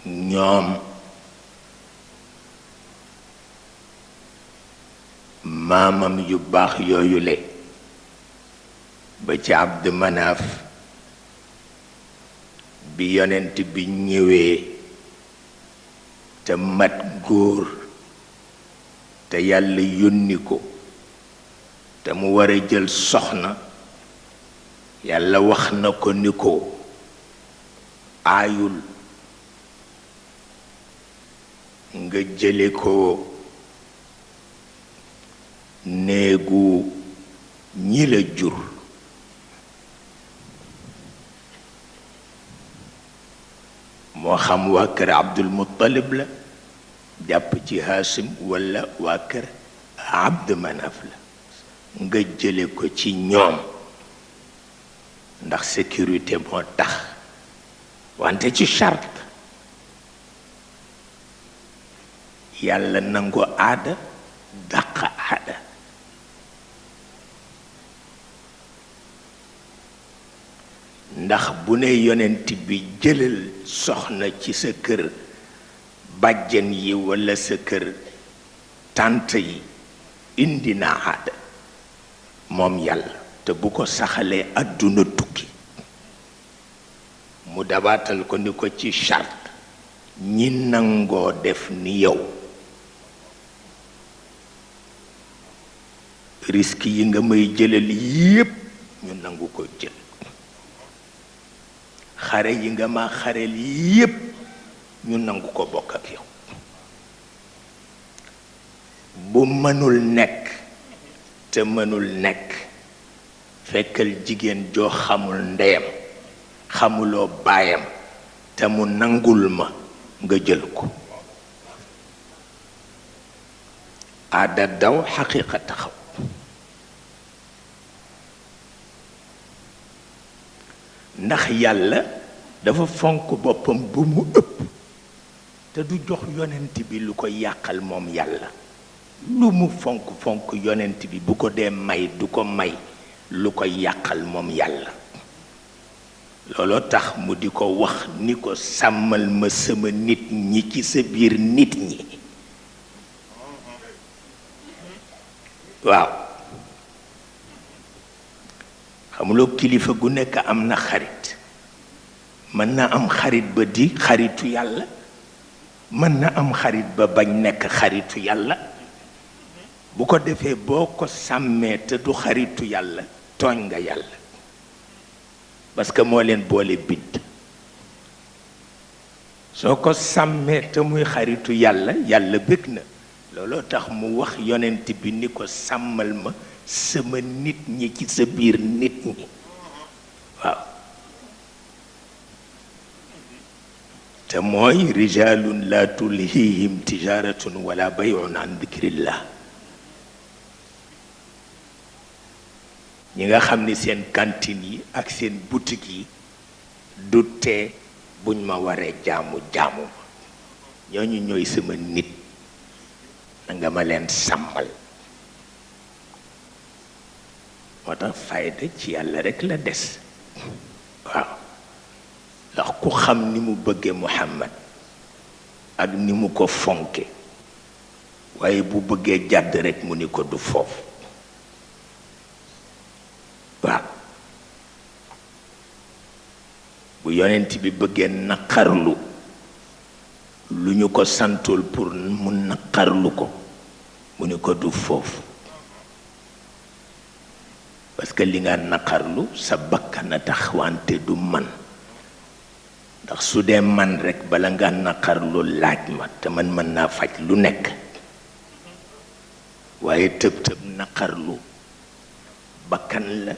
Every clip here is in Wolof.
ñoom maamam yu baax yooyule ba ci Abd Manaaf bi yonent bi ñëwee te mat góor te yàlla yónni ko te mu war a jël soxna yàlla wax na ko ni ko aayul nga jële ko néegu ñi la jur moo xam waa kër Abdul Muttalib la jàpp ci Haasim walla waa kër Abd Manaf la nga jële ko ci ñoom ndax sécurité moo tax wante ci charte yàlla nangu aada dàq aada ndax bu ne yonent bi jëlal soxna ci sa kër bàjjen yi walla sa kër tànt yi indi na aada moom yàlla te bu ko saxalee àdduna tukki mu dabaatal ko ni ko ci charte ñi nangoo def ni yow risque yi nga may jëlal yépp ñu nangu ko jël xare yi nga ma xareel yépp ñu nangu ko bokk ak yow bu mënul nekk te mënul nekk fekkal jigéen joo xamul ndeyam xamuloo baayam te mu nangul ma nga jël ko aada daw xaqiiqa taxaw ndax yàlla dafa fonk boppam bu mu ëpp te du jox yonent bi lu ko yàqal moom yàlla lu mu fonk fonk yonent bi bu ko dee may du ko may lu ko yàqal moom yàlla looloo tax mu di ko wax ni ko sàmmal ma sama nit ñi ci sa biir nit ñi waaw xamuloo kilifa gu nekk am na xarit mën na am xarit ba di xaritu yàlla mën na am xarit ba bañ nekk xaritu yàlla bu ko defee boo ko sàmmee te du xaritu yàlla tooñ nga yàlla parce que moo leen boole bind soo ko sàmmee te muy xaritu yàlla yàlla bëgg na looloo tax mu wax yonent bi ni ko sàmmal ma sama nit ñi ci sa biir nit ñi waaw te mooy rijalun la tulhihim tijaratun wala bay'un an dikrillah ñi nga xam ni seen cantine yi ak seen boutique yi du tee buñ ma waree jaamu jaamu ma ñooñu ñooy sama nit na nga ma leen sàmmal moo tax fayda ci yàlla rekk la des waaw ndax ku xam ni mu bëggee Muhammad ak ni mu ko fonke waaye bu bëggee jàdd rekk mu ni ko du foofu waaw bu yonent bi bëggee naqarlu lu ñu ko santul pour mu naqarlu ko mu ni ko du foofu parce que li nga naqarlu sa bakkan a tax wante du man ndax su dee man rekk bala nga naqarlu laaj ma te man mën naa faj lu nekk waaye tëb-tëb naqarlu bakkan la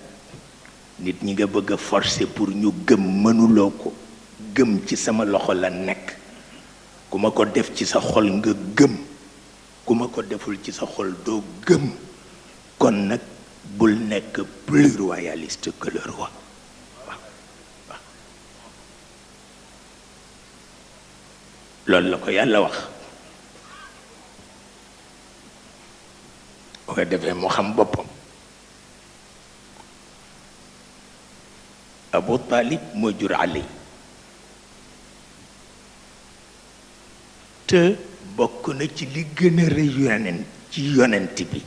nit ñi nga bëgg a forcer pour ñu gëm mënuloo ko gëm ci sama loxo la nekk ku ma ko def ci sa xol nga gëm ku ma ko deful ci sa xol doo gëm kon nag bul nekk plus royaliste que le roi waaw waaw loolu la ko yàlla wax bu ko defee mu xam boppam Abu Talib moo jur Ali te bokk na ci li gën a rëy yonent ci yonent bi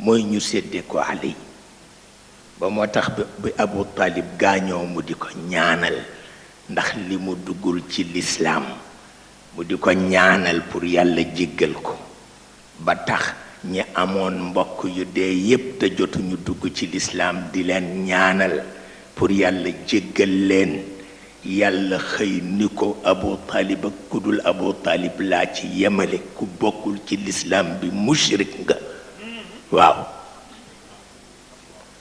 mooy ñu séddee ko Ali ba moo tax bi Abu Talib gaañoo mu di ko ñaanal ndax li mu duggul ci lislaam mu di ko ñaanal pour yàlla jéggal ko ba tax ñi amoon mbokk yu dee yépp te jotuñu dugg ci lislaam di leen ñaanal pour yàlla jéggal leen yàlla xëy ni ko Abu Talib ak kudul Abu Talib laa ci yemale ku bokkul ci lislaam bi mushrik nga waaw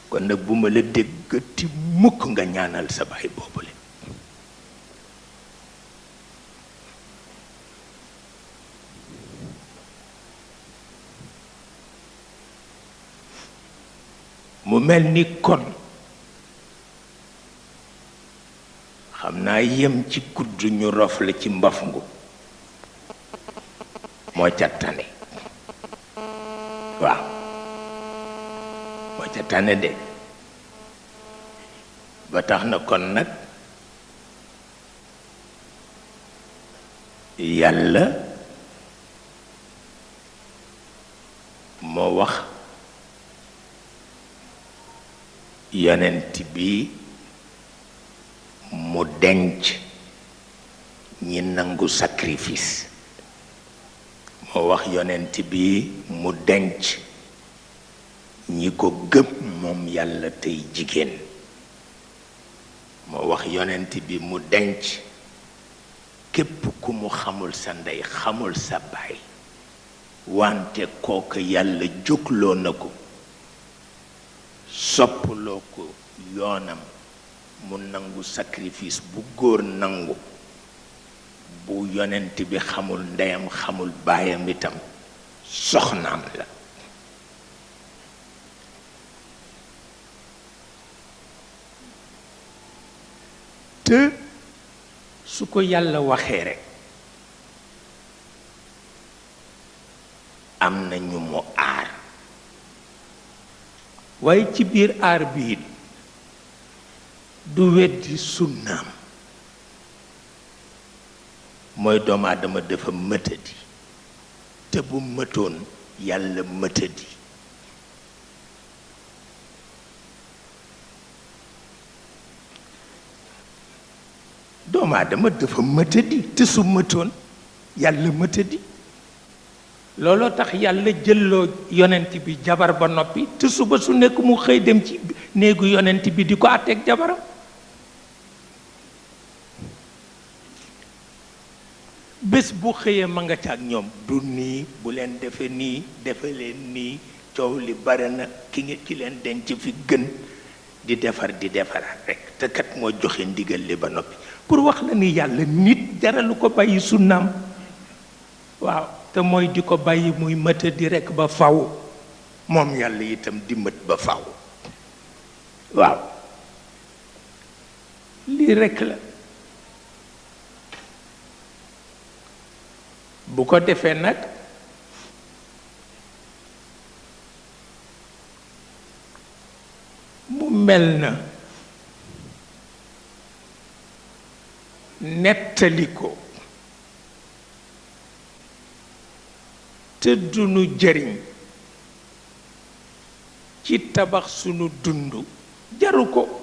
kon nag bu ma la déggati mukk nga ñaanal sa baay boobule mu mel ni kon xam naa yem ci kudd ñu rof la ci mbaf ngu moo ca tane waaw moo ca tane de ba tax na kon nag yàlla moo wax yonent bi mu denc ñi nangu sacrifice moo wax yonent bi mu denc ñi ko gëm moom yàlla tey jigéen moo wax yonent bi mu denc képp ku mu xamul sa ndey xamul sa baay wante kooku yàlla jógloo na ko soppaloo ko yoonam mu nangu sacrifice bu góor nangu bu yonent bi xamul ndeyam xamul baayam itam soxnaam la te su ko yàlla waxee rekk am na ñu mu aar waaye ci biir aar bi it du weddi sunnaam mooy doomu aadama dafa mëtadi te bu mëtoon yàlla mëtadi doomu aadama dafa mëtadi te su mëtoon yàlla mëtadi looloo tax yàlla jëlloo yonent bi jabar ba noppi te suba su nekk mu xëy dem ci néegu yonent bi di ko àtteeg jabaram bés bu xëyee ma nga ca ak ñoom du nii bu leen defe nii defe leen nii coow li bare na ki nga ci leen denc fi gën di defar di defaraat rek te kat moo joxe ndigal li ba noppi pour wax la ni yàlla nit jaralu ko bàyyi sunnaam waaw te mooy di ko bàyyi muy mëta di rekk ba faw moom yàlla itam di mët ba faw waaw lii rekk la bu ko defee nag mu mel na nettali ko te dunu jëriñ ci tabax sunu dund jaru ko